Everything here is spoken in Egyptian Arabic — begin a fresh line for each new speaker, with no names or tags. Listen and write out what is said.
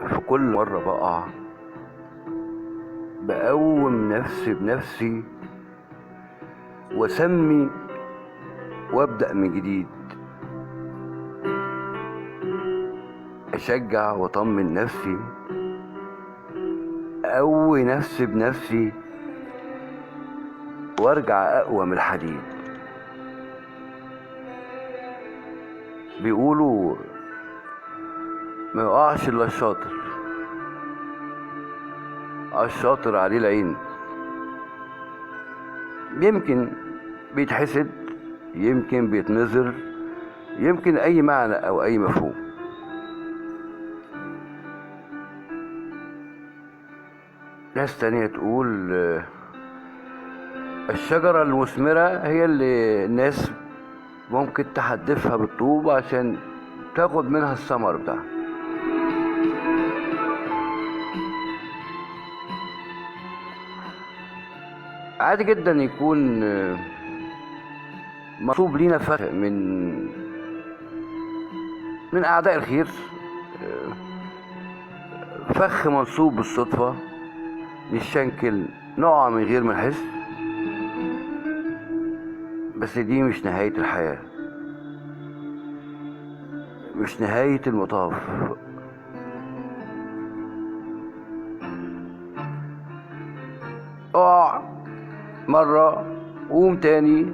في كل مرة بقع بقوم نفسي بنفسي واسمي وابدأ من جديد، اشجع واطمن نفسي، اقوي نفسي بنفسي وارجع اقوى من الحديد. بيقولوا ما يقعش الا الشاطر، الشاطر عليه العين. يمكن بيتحسد، يمكن بيتنظر، يمكن اي معنى او اي مفهوم. ناس تانية تقول الشجرة المثمرة هي اللي الناس ممكن تحدفها بالطوب عشان تاخد منها الثمر بتاعها. عادي جدا يكون مصوب لينا فخ من أعداء الخير، فخ منصوب بالصدفة، نشنكل نقع من غير ما نحس. بس دي مش نهاية الحياة، مش نهاية المطاف. اقع مرة، قوم تاني،